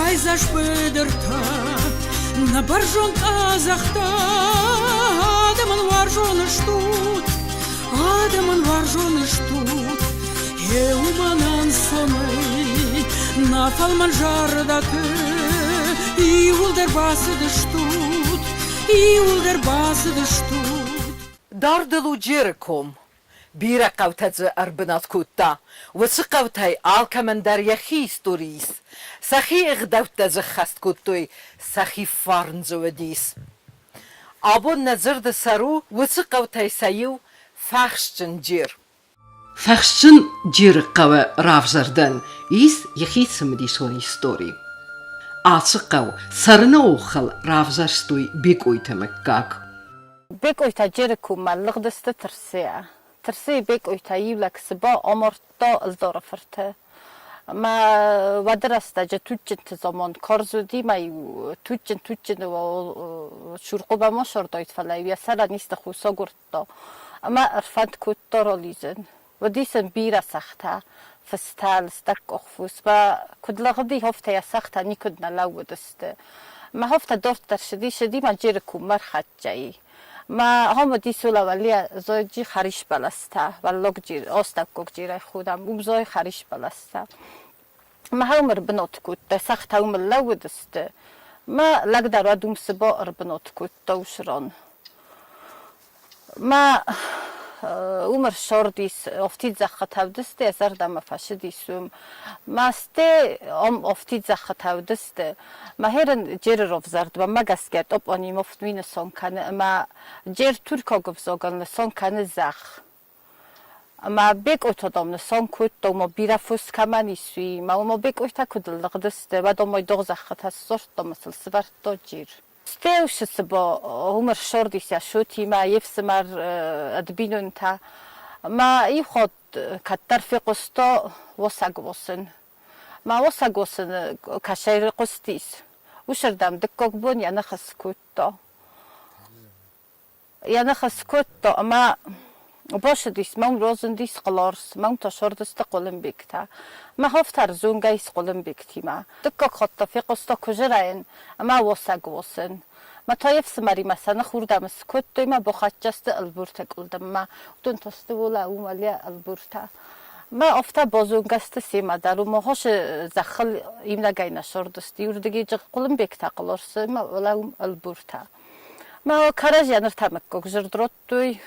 Райдзаст быдыртӕ, нӕ бӕрзонд къӕдзӕхтӕ, адӕмӕн уарзон стут, адӕмӕн уарзон стут. Гъе уымӕн ӕнцонӕй нӕ фӕлмӕн зӕрдӕты иууылдӕр бацыдыстут, иууылдӕр бацыдыстут. Дардыл у Джеры ком. Бирӕ хъӕутӕ дзы ӕрбынат кодта. Уыцы хъӕутӕй алкӕмӕн дӕр йӕхи истори ис. Сӕхи ӕгъдӕуттӕ дзы ххӕст кодтой, сӕхи фарн дзы уыдис. Абон нӕ дзырды сӕр у уыцы хъӕутӕй сӕ иу Фӕхсджын Джер. Фӕхсджын Джеры хъӕуы равзӕрдӕн ис йӕхи цымыдисон истори. Ацы хъӕу цӕрыны охыл равзӕрстой Бекъойты мыггаг. Бекъойтӕ Джеры коммӕ лыгъдысты Тырсыйӕ. Тырсыйы Бекъойтӕ иу лӕг Сыба амардта ӕлдары фырты. Мӕ уӕды рӕстӕджы туджджынты заман карз уыди, мӕ-иу туджджын туджджыны Шурхъуба ма сырдайд, фӕлӕ-иу йӕ сӕрӕн исты хус агуырдта ӕмӕ ӕрфӕнд кодта ралидзын. Уыди сын бирӕ сӕгътӕ, фыстӕ, лыстӕг къухфус. Мӕ куыд лыгъди, афтӕ йӕ сӕгътӕ никуыд нӕ лӕууыдысты. Мӕ афтӕ дарддӕр цыди, цыди мӕ Джеры коммӕ ӕрхӕццӕ и. Мӕ ам уыди Сулавалийӕ зойджи хӕрис бӕлӕстӕ, уӕллаг джир, астӕуккаг джирӕй хонӕм, уым зойы хӕрис бӕлӕстӕ. Мӕ уым ӕрбынат кодта, сӕгътӕ уым лӕууыдысты. Мӕ лӕг дӕр уӕд уым цыба ӕрбынат кодта уыцы ран. Мӕ уым ӕрсардис афтид зӕххытӕ уыдысты, йӕ зӕрдӕмӕ фӕцыдис уым. Мӕ стӕй ам афтид зӕххытӕ уыдысты. Мӕ херын Джеры равзӕрдмӕ мӕ гӕсгӕ топоним офтуи нысан кӕны ӕмӕ Джер туркаг ӕвзагӕн нысан кӕны зӕхх. Ӕмӕ Бекъойтӕ, дам, нысан кодта, ома бирӕ фос кӕмӕн ис, уый. Ӕмӕ ома Бекъойтӕ куыд лыгъдысты, уӕд ома догъзӕххытӕ ссардта ӕмӕ сыл сывӕрдта Джер. Стӕй цыба уым ӕрсардис йӕ цотимӕ, йе фсымӕр ӕд бинонтӕ. Мӕ иу хатт кӕддӕр фехъуыста уасӕг уасын. Мӕ уасӕг уасыны кӕсӕй рыхъуыстис. Уыцырдӕм дыккаг бон йӕ ных скодта. Йӕ ных скодта ӕмӕ бацыдис, мӕм разындис хъларс, мӕм та сардысты хъуылымбегтӕ. Мӕ афтӕ ӕрзонгӕ ис хъуылымбегтимӕ. Дыккаг хатт та фехъуыста куызырӕйын ӕмӕ уасӕг уасын. Мӕ та йе фсымӕримӕ сӕ ных уырдӕм скодтой мӕ бахӕццӕ сты Ӕлборты къуылдыммӕ. Уыдон та сты уӕлӕ уымӕлйӕ Ӕлбортӕ. Мӕ афтӕ базонгӕ сты семӕ дӕр, уымӕ хосы зӕххыл иунӕгӕй нӕ сардысты. Иуырдыгӕй хъуылымбегтӕ хъларсы ӕмӕ уӕлӕ уым Ӕлбортӕ. Мӕ кӕрӕдзийӕ ныртӕмыккаг дзырд радтой,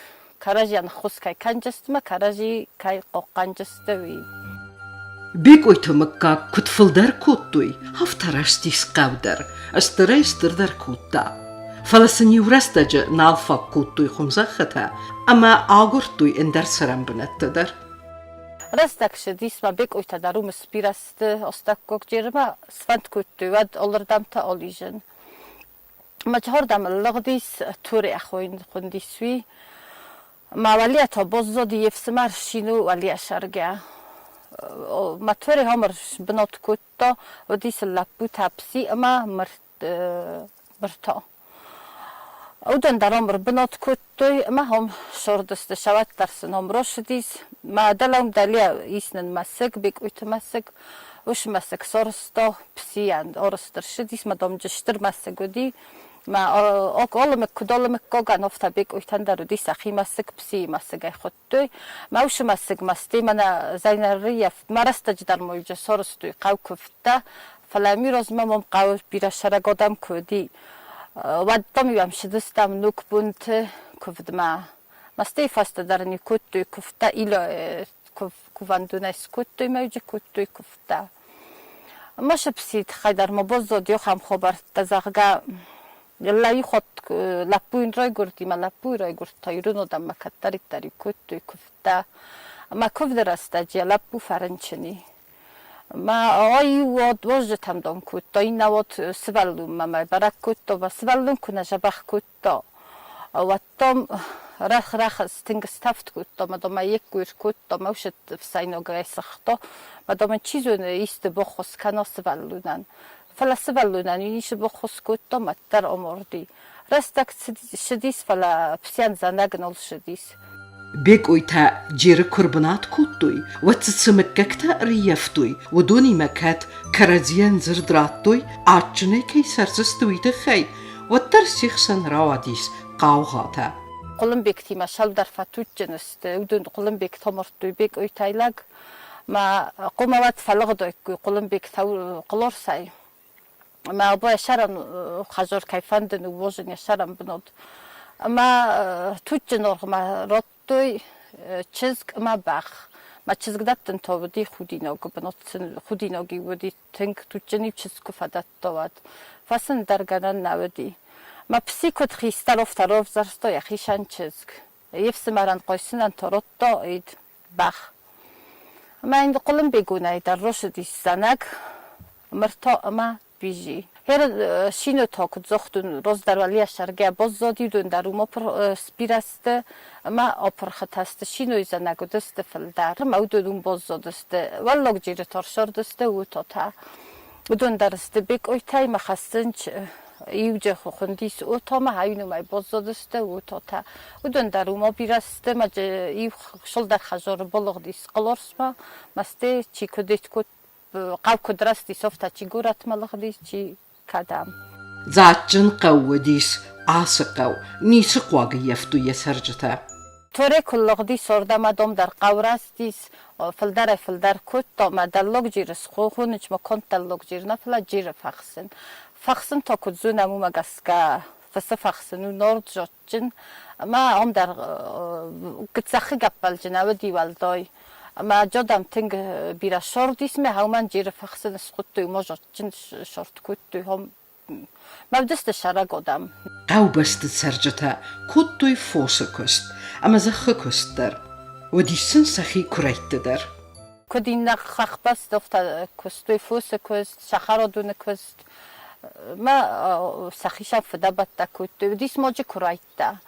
кӕрӕдзийӕ ныххус кӕй кӕнджысты мӕ кӕрӕдзи кӕй хъахъхъӕнджысты, уый. Бекъойты мыггаг куыд фылдӕр кодтой, афтӕ рӕзтис хъӕу дӕр, стырӕй-стырдӕр кодта. Фӕлӕ сын иу рӕстӕджы нал фаг кодтой хуымзӕххытӕ ӕмӕ агуырдтой ӕндӕр цӕрӕнбынӕттӕ дӕр. Рӕстӕг цыдис, мӕ Бекъойтӕ дӕр уым сбирӕ сты астӕуккаг джермӕ, сфӕнд кодтой уӕд алырдӕмты алидзын. Мачхордӕм лыгъдис Туре хуындис уый. Ма уӕлейӕ та баззади йе фсымӕр Шино уӕлейӕ сӕргӕ. Ма Туре хамыр бынат кодта, уыдис ыл лӕппутӕ Пси ӕмӕ Мырта. Уыдон дӕр ам ӕрбынат кодтой ӕмӕ ам сордысты, сӕ дӕр сын ам рацыдис. Мӕ дӕлӕ уым дӕле ис нын мӕсыг, Бекъойты мӕсыг. Уыцы мӕсыг сарӕзта Псийӕн, арӕзт ӕрцыдис, ма дам стыр мӕсыг уыди. Мӕ алы куыд алы мыггагӕн, афтӕ Бекъойтӕн дӕр уыди сӕхи мӕсыг, Псийы мӕсыгӕй хуыдтой. Мӕ уыцы мӕсыг мӕстӕй мӕнӕ Зайнарыйӕ мӕ рӕстӕджы дӕр ма уыджы сарӕзтой хъӕу куывдтӕ, фӕлӕ ми размӕ мӕм хъӕуы бирӕ сӕрӕг адӕм куы уыди, уӕд дам-иу ӕм цыдыстӕм ногбонты куывдмӕ. Мӕстӕй фӕстӕдӕр ын кодтой куывдтӕ, кувӕндонӕй скодтой мӕ уыджы кодтой куывдтӕ. Ма сыпси тыххӕй дӕр ма баззад ахӕм хабӕрттӕ, зӕгъгӕ, лӕджы хатт лӕппуйын райгуырди мӕ лӕппуйы райгуырд та ирон адӕммӕ кӕддӕриддӕр кодтой куывдтӕ. Ӕмӕ куывды рӕстӕджы йӕ лӕппу фӕрынчын и. Мӕ ай уӕд уазджытӕм дам кодта, иннӕ уӕд сывӕллонмӕ мӕ бӕрӕг кодта, мӕ сывӕллон куы нӕ дзӕбӕх кодта, уӕд дам рӕх-рӕх тынг стӕвд кодта, мӕ дам ӕй йе ккой ӕркодта, мӕ усы ӕфсӕйнагӕй сыгъта, мӕ дам ын чи зоны исты баххуыс кӕна сывӕллонӕн. Фӕлӕ сывӕллонӕн ницы баххуыс кодта, маддӕр амарди. Рӕстӕг цыдис, фӕлӕ псиан зӕнӕг нал ссыдис. Бекъойтӕ Джеры куы рбынат кодтой, уӕд дзы цы мыггӕгтӕ ӕрыййӕфтой, уыдонимӕ кӕд кӕрӕдзийӕн дзырд радтой, адджынӕй кӕй цӕрдзысты, уый тыххӕй, уӕддӕр се хсӕн рауадис хъаугъатӕ. Хъуылымбегтимӕ сӕлдӕр фӕтуджджын сты, уыдон Хъуылымбегтӕ амардтой Бекъойтӕй лӕг, ма хъуамӕ уӕд фӕлыгъдаиккой Хъуылымбегтӕ Хълорсӕй. Ӕмӕ абон йӕ сӕрӕн хӕдзар кӕй фӕнды ныууозын йӕ сӕрӕн бынат. Ӕмӕ туджджын аргъмӕ радтой чызг ӕмӕ бӕх. Мӕ чызг дӕттын та уыди худинаг бынат, худинаг-иу уыди тынг туджджын-иу чызг куы фӕдӕтта, уӕд. Фӕсын дӕр гӕнӕн нӕ уыди. Мӕ пси куыд хистӕр, афтӕ равзӕрста йӕхицӕн чызг. Йе фсымӕрӕн Хъуысынӕн та радта бӕх. Ӕмӕ йын Хъуылымбегонӕй дӕр росыдис зӕнӕг, мыртӕ ӕмӕ бижи. Хер шинотӕ куыд загътон, раздӕр уӕлейӕ сӕргӕ баззади, уыдон дӕр уым сбирӕ сты ӕмӕ апырхытӕ сты. Шинойы зӕнӕг уыдысты фылдӕр ӕмӕ уыдон уым баззадысты. Уӕллаг Джеры та ссардысты уытатӕ. Уыдон дӕр сты Бекъойтӕй мӕ хӕссынч иуджы хуындис Отомӕ, ай номӕй баззадысты Ототӕ. Уыдон дӕр уымӕ бирӕ сты мӕ иу сылдӕр хӕдзары балыгъдис Хъларсмӕ, мӕ сте чи куыд хъӕу куыд рӕзтис, афтӕ чи горӕтмӕ лыгъдис, чи кӕдӕм. Дзаджджын хъӕу уыдис ацы хъӕу, ницы хъуаг ӕййӕфтой йӕ цӕрджытӕ. Торе куы лыгъдис, уырдӕм адӕм дӕр хъӕу рӕзтис, фылдӕрӕй-фылдӕр кодта ӕмӕ дӕллаг джиры схонынц ма конд дӕллаг джир нӕ, фӕлӕ джиры фӕхсын. Фӕхсын та куыд зонӕм, уымӕ гӕсгӕ фысы фӕхсын у нард зондджын ӕмӕ ам дӕр гыццахы гӕппӕлджын уыди уӕлдай. Ӕмӕ адӕм тынг бирӕ сордис ме хӕумӕн джиры фӕхсын схуыдтой, уымӕ зондджын сорт кодтой. Мӕвдысты сӕрӕг адӕм. Хъӕубӕсты цӕрджытӕ кодтой фосы куыст ӕмӕ зӕххы куыст дӕр. Уыдис сын сӕхи куырӕйтты дӕр. Куыд иннӕ хӕхбӕсты, афтӕ куыстой фосы куыст, сахарадоны куыст. Мӕ сӕхицӕн фыдӕбӕттӕ кодтой. Уыдис ноджы куырӕйттӕ.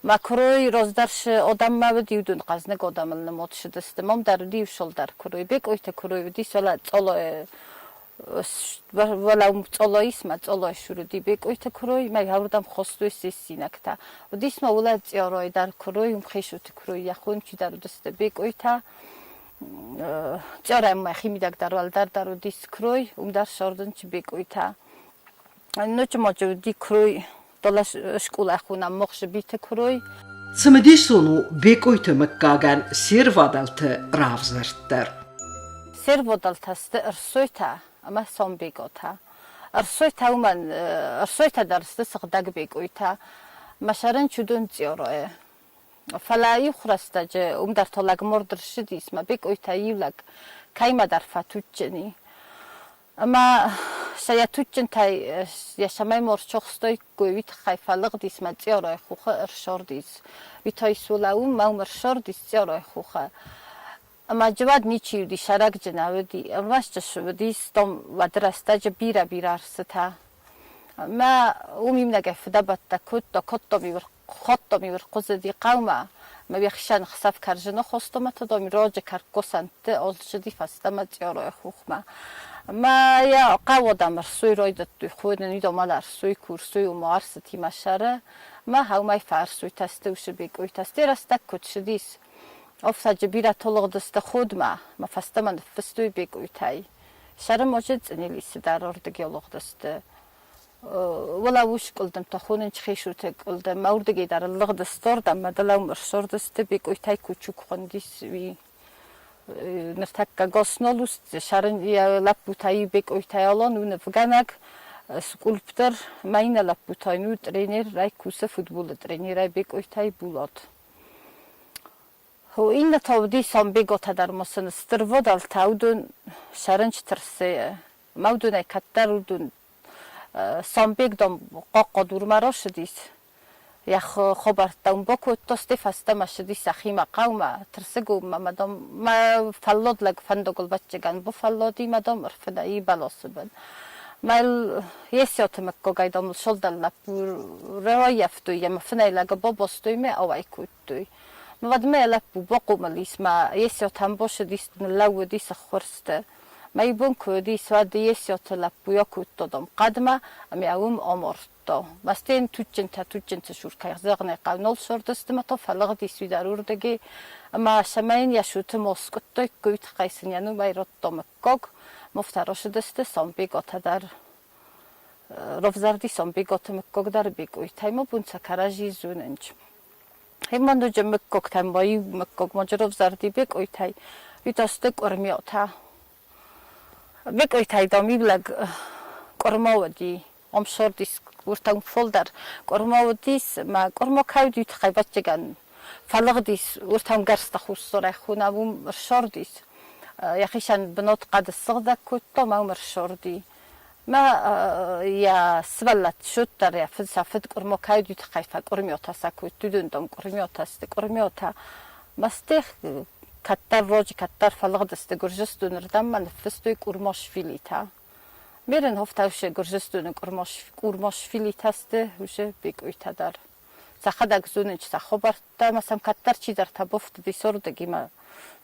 Мӕ куырой раздӕр цы адӕммӕ уыд, уыдон хъӕзныг адӕмыл нымад цыдысты. Мӕм дӕр уыди иу сылдӕр куырой. Бекъойты куырой уыдис, фӕлӕ цъолойы Уӕлӕ цъолоис ма цъолоис уыди Бекъойты куырой, ма уырдӕм хостой сессинӕгтӕ. Уыдис ма уӕлӕ Цъорой дӕр куырой, уым Хъесоты куырой йӕ хон чидӕр уыдысты Бекъойтӕ. Цъорӕй мӕхимидӕг дӕр уӕлдӕр дӕр уыдис куырой, уым дӕр сордынч Бекъойтӕ. Ноджы ма уыди куырой, дӕлӕ скъола хонӕм Мохсыбиты куырой. Цымыдисон у Бекъойты мыггагӕн се рвадӕлты равзӕрд дӕр. Се рвадӕлтӕ сты Ӕрсойтӕ ӕмӕ Сомбеготӕ. Ӕрсойтӕ уымӕн, Ӕрсойтӕ дӕр сты сыгъдӕг Бекъойтӕ. Мӕ сӕрӕн чудон цъоройы. Фӕлӕ иу рӕстӕджы уым дӕр та лӕгморд ӕрсыдис, мӕ Бекъойтӕй иу лӕг кӕимӕдӕр фӕтуджджын и. Ӕмӕ сӕ йӕ туджджынтӕй йӕ цӕмӕй морчохстоиккой, уый тыххӕй фӕлыгъдис мӕ Цъоройы хохы ӕрсордис. Уый та исула уым мӕ уым ӕрсордис Цъоройы хохы. Ӕмӕ джывад ничи уыди, сӕракджын нӕ уыди. Ӕрмӕст уыдис дом уӕды рӕстӕджы бирӕ-бирӕ ӕрсытӕ. Ӕмӕ уым иунӕгӕй фыдӕбӕттӕ кодта, кодтам-иу ӕрхъуызыди хъӕумӕ. Мӕ уе хсӕн хсӕв кӕрзыны хостомӕ тыдом раджы кӕркгосӕнтты ӕлсыди фӕстӕмӕ Цъоройы хохмӕ. Ӕмӕ йӕ хъӕуы адӕм ӕрсой райдыдтой хонын, уыдон ӕрсой курсой, уымӕ ӕрсытимӕ сӕры. Мӕ хъӕумӕ фӕрсойтӕ сты, уыцы бекъойтӕ сты, рӕстӕг куыд цыдис, Ӕфсаджы бирӕ толыгъдысты Худмӕ, мӕ фӕстӕмӕ ныффыстой Бекъойтӕй. Сӕры моджы Цънелисы дӕр уырдыгӕй лыгъдысты. Уӕлӕ ус къуылдымтӕ хонынц Хъесоты къуылдым, мӕ уырдыгӕй дӕр лыгъдысты ардӕм, мӕ дӕлӕ ӕрсордысты Бекъойтӕй Кучук хуындис, уый. Ныртӕккӕ Госнол ус сӕрын йӕ лӕппутӕй иу Бекъойтӕй Алан у нывгӕнӕг, скульптор, мӕ иннӕ лӕппутӕй у тренер, рай кусы футболы тренерӕй Бекъойтӕй Булат. Иннӕтӕ уыди Самбеготӕ дӕр ма сын стыр водалтӕ, уыдон сӕрынчытырсы ӕмӕ уыдонӕй кӕддӕр уыдон Самбег, дам, Хъахъхъӕдурмӕ рацыдис. Йӕ хабӕрттӕ уым бакодта, стӕй фӕстӕмӕ ссыдис сӕхимӕ хъӕумӕ, Тырсыгоммӕ ӕмӕ, дам, мӕ фӕллад лӕг фӕндагыл бӕччыгӕн бафӕллади мӕ, дам, ӕрфынӕй бӕласы бын. Мӕ Есиаты мыггагӕй, дам, цалдӕр лӕппу раййӕфтой ӕмӕ фынӕй лӕгы бабастой мӕ ауӕй кодтой. Уӕдмӕ лӕппу бахъомыл ис мӕ Есиатӕм бацыдис, ныллӕууыдис ӕххуырсты. Мӕ бон куы уыдис, уӕд Есиаты лӕппу акодта, дам, хъӕдмӕ ӕмӕ уым амардта. Ротто. Мастен туджджынтӕ туджджынты сур кӕй зӕгъын ӕй хъӕуы, нал сордысты ӕмӕ та фӕлыгъдис уый дӕр уырдыгӕй ӕмӕ сӕмӕ йын йӕ суты москъуыдтой, уый тыххӕй сын йӕ номӕй Ротто мыггаг, мофтӕ росыдысты Сомбеготӕ дӕр. Равзӕрди Сомбеготы мыггаг дӕр Бекъойтӕй ма бун сӕ кӕрӕдзи зонынч. Ма ноджы мыггӕгтӕ ма иу мыггаг ма равзӕрди Бекъойтӕй, уый та сты Къуырмиатӕ. Бекъойтӕй, дам, иу лӕг къуырма уыди, ам сордис уыртӕм фылдӕр къуырма уыдис ӕмӕ къуырма кӕй уыди, уый тыххӕй, ӕвӕццӕгӕн, фӕлыгъдис уыртӕм гӕрзтӕ хуссарӕй хонӕм, уым ӕрсордис. Йӕхицӕн бынат хъӕды ссыгъдӕг кодта ӕмӕ уым ӕрсорди. Мӕ йӕ сывӕллӕтты суыдта йӕ фыд, сӕ фыд къуырма кӕй уыди, уый тыххӕй фӕкъуырмиотӕ сӕ кодтой, уыдон, дам, къуырмиотӕ сты, къуырмиотӕ. Мастех кӕддӕр раджы кӕддӕр фӕлыгъдысты Гуырдзыстоны рдӕм ӕмӕ ныффыстой Къурмашвилитӕ. Меренхофтаушы Гуырдзыстоны Къурмашвилитӕ сты уже Бекъойтӕ дӕр. Сӕхӕдӕг зонынц сӕ хабӕрттӕ ӕмӕ сӕм кӕддӕр чидӕртӕ бафтыди сордӕгимӕ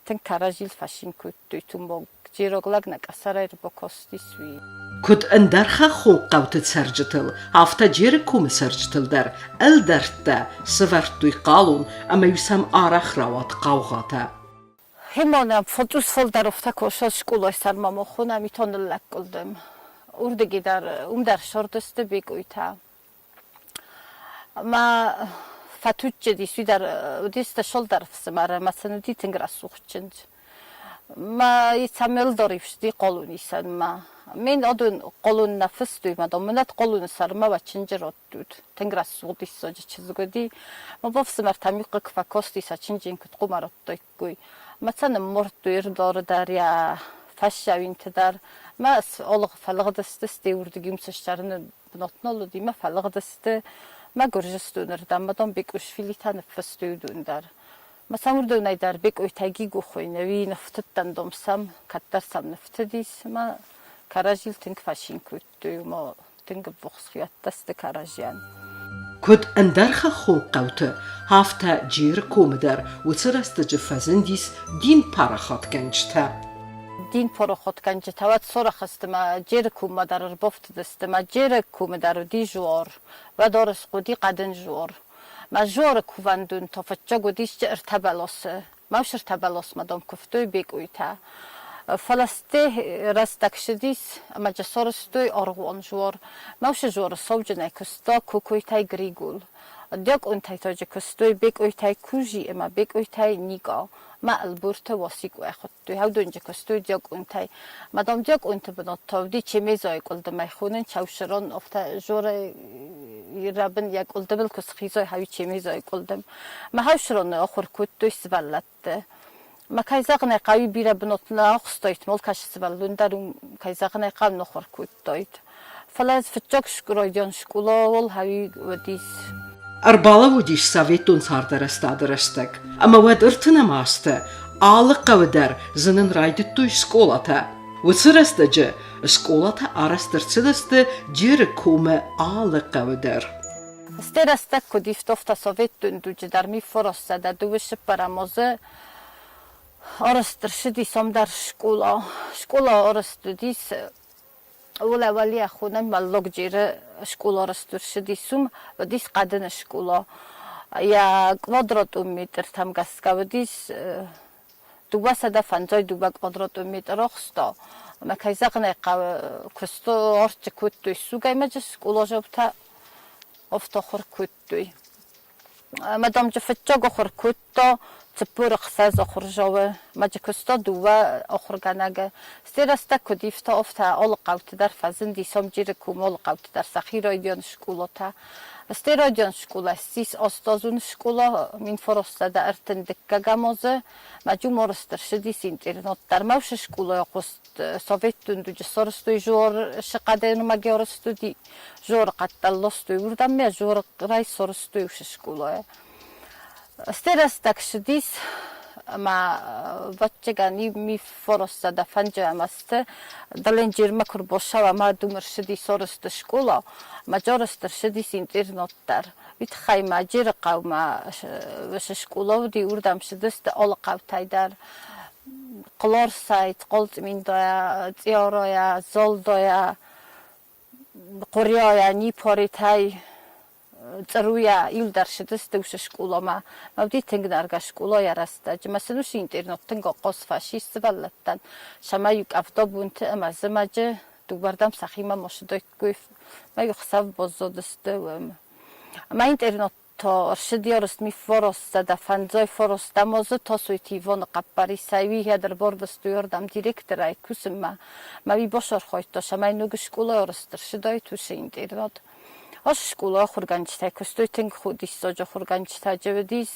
тынг кӕрӕдзийыл фӕцин кодтой, тумбог джерог лӕг нӕ къӕсӕрӕй ӕрбакастис, уый. Куыд ӕндӕр хӕххон хъӕуты цӕрджытыл, афтӕ Джеры комы цӕрджытыл дӕр ӕлдӕрттӕ сӕвӕрдтой хъалон ӕмӕ-иу сӕм арӕх рауад хъаугъатӕ. Химонӕ фӕцъус фылдӕр уфтӕ косӕ скъолай сӕрмӕ мохунӕ мито ныллӕг къуылдым. Уырдыги дӕр, уым дӕр сордысты бекъуйтӕ. Ӕмӕ фӕтуджджыдис, уый дӕр уыдис дӕсӕлдӕр ӕфсымӕр ӕмӕ сын уыди тынг рӕсугъд чындз. Мӕ Ицамел дӕр ифсди хъалон исӕнмӕ. Мин одун хъалон нӕ фыстуй, ма дам мын ӕд хъалоны сӕрмӕ уӕ чынджы раттут. Тынг рӕсугъд диссаджы чызг уыди. Мӕ бафсымӕртӕм иу хъыг фӕкасти, сӕ чынджы йын куыд хъуамӕ раттаиккой. Мӕ сӕ ныммардтой ӕрдары дӕр йӕ фӕсчъӕуинты дӕр. Мӕ фӕлыгъдысты сте уырдыг им сыстӕрыны бынат нал уыди, мӕ фӕлыгъдысты мӕ Гуырдзыстоны рдӕм, мӕ дам Бекъошвили та ныффыстой уыдон дӕр. Мӕ сӕм уырдонӕй дӕр Бекъойтӕй Гиго хуыйны, уый ныфтыдтӕн дам сӕм, кӕддӕр сӕм ныфтыдис ӕмӕ кӕрӕдзийыл тынг фӕцин кодтой, ӕмӕ тынг ӕввахс хиӕдтӕ сты кӕрӕдзийӕн. Куыд ӕндӕр хӕххон хъӕуты, афтӕ Джеры комы дӕр уыцы рӕстӕджы фӕзындис дин парахатгӕнджытӕ. Дин парахатгӕнджытӕ уӕд сарӕх сты мӕ Джеры коммӕ дӕр ӕрбафтыдысты. Мӕ Джеры комы дӕр уыди жуар. Уӕд арӕзт уыди хъӕдын жуар. Мӕ жуары кувӕндон та фыццаг уыдис ӕртӕ бӕласы. Мӕ ӕртӕ бӕласмӕ, дам, куывтой Бекъойтӕ. Фӕлӕ сте рӕстӕг ссыдис ӕмӕ дзы сарӕзтой аргъуан жуар. Мӕ уыцы жуары сауджынӕй куыста Кокойтӕй Григол. Диакъонтӕй та дзы куыстой Бекъойтӕй Кузи ӕмӕ Бекъойтӕй Никъа. Мӕ ӕлборты Уасикъо хуыдтой, Хӕвдонджы куыстой диакъонтӕй. Мадам диакъонты бынат та уыди Чемезайы къуылдымӕй хонын Чаусырон, афтӕ Жорӕ рӕбын йӕ къуылдымыл куы схизой, хауи Чемезайы къуылдым. Мӕ Хӕвсыроны ахуыр кодтой сывӕллӕтты. Мӕ кӕй зӕгъын ӕй хъӕуы, бирӕ бынат нӕ ахуыстаид, молкӕсы сывӕллон дӕр уым, кӕй зӕгъын ӕй хъӕуы, ныххуыр кодтаид. Фӕлӕ ӕз фыццаг райдиан скъолауыл хауи уыдис. Ӕрбалӕууыдис советон цардарӕзтады рӕстӕг, ӕмӕ уӕд ӕртынӕм азты алы хъӕуы дӕр зынын райдыдтой скъолатӕ. Уыцы рӕстӕджы скъолатӕ арӕзт ӕрцыдысты Джеры комы алы хъӕуы дӕр. Сте рӕстӕг куыд ифтовта советон дуджы дӕр миффоросӕдӕ дыууӕ азы арӕзт ӕрцыдис ам дӕр скъола. Скъола арӕзт уыдис Уӕлӕуӕлийӕ хонӕн Уӕллаг Джеры скъола арӕзт ӕрцыдис уым, уыдис хъӕдын скъола. Йӕ квадратон метртӕм гӕсгӕ уыдис 252 квадратон метр ӕхста. Ӕмӕ кӕй зӕгъын ӕй хъӕуы, куысты арт кодтой сугӕй ӕмӕ скъоладзаутӕ афтӕ ахуыр кодтой. Ӕмӕ, дам, фыццаг ахуыр кодта 46 ахуырдзауы, ӕмӕ дзы куыста дыууӕ ахуыргӕнӕгы. Стӕй рӕстӕг куыд ивта, афтӕ алы хъӕуты дӕр фӕзынди Сомджиры комы алы хъӕуты дӕр сӕхи райдиан скъолатӕ. Стӕй райдиан скъола ссис астазон скъола 1932 азы. Мӕ Джуморыс дӕр ссыдис интернат дӕр. Мӕ уыцы скъолайы хъуыст советон дуджы сарӕзтой Жоры арӕзт Жоры хъӕдтӕ ластой уырдӕм ӕмӕ Жоры райсарӕзтой уыцы скъолайы. Стӕй рӕстӕг цыдис ӕмӕ ӕвӕццӕгӕн миффоросӕдӕ фӕнджы ӕмӕ сты Дӕлӕнджирмӕ куы рбацӕуа ӕмӕ уым ӕрцыдис арӕзт скъола ӕмӕ арӕзт ӕрцыдис интернат дӕр. Уый тыххӕй ма Джерыхъӕумӕ цы скъола уыди, уырдӕм цыдысты алы хъӕутӕй дӕр. Хъларсӕй, Хъолцъминдайӕ, Цъиарайӕ, Золдайӕ. Хъуыриайӕ, Нипоритӕй, Църуйӕ иуылдӕр ссыдысты уыцы скъоламӕ. Мӕ уыди тынг нӕргӕ скъолайы рӕстӕджы. Мӕ сын уыцы интернат тынг ахъаз фӕцис сывӕллӕттӕн, цӕмӕй-иу къӕвдабонты ӕмӕ зымӕджы дыууӕрдӕм сӕхимӕ ма ссыдаиккой, мӕ-иу ӕхсӕв баззадысты уым. Мӕ интернат та ӕрцыди арӕзт 1959 азы Тасойты Иваны хъӕппӕрисӕй. Уый йӕ дӕр барвыстой ардӕм директорӕй кусынмӕ. Мӕ уый бацархайдта, цӕмӕй ног скъола арӕзт ӕрцыдаид уыцы интернат. Ацы скъола ахуыргӕнджытӕ куыстой тынг диссаджы ахуыргӕнджытӕ уыдис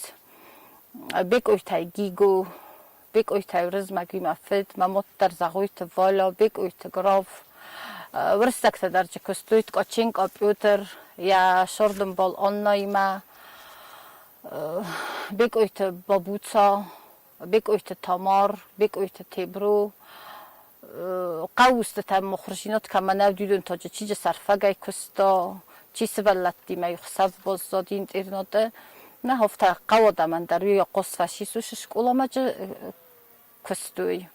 Бекъойтӕй Гиго, Бекъойтӕй Уырызмӕгимӕ фыд, мӕ мад дӕр Зӕгъойты Валя, Бекъойты Граф. Уырыссӕгтӕ дӕр дзы куыстой Ткаченко Петр, йӕ сӕрдымбал Аннаимӕ, Бекъойты Бабуца, Бекъойты Тамар, Бекъойты Тебро. Хъӕуы устытӕм мыхуырзинад кӕмӕ нӕ уыди, уыдон та чи сӕрфӕгӕй куыста, чи сывӕллӕттимӕ ӕхсӕв баззади интернаты. Нӕ афтӕ хъӕуы адӕмӕн дӕр уый ахъаз фӕцис уыцы скъоламӕ куыстой.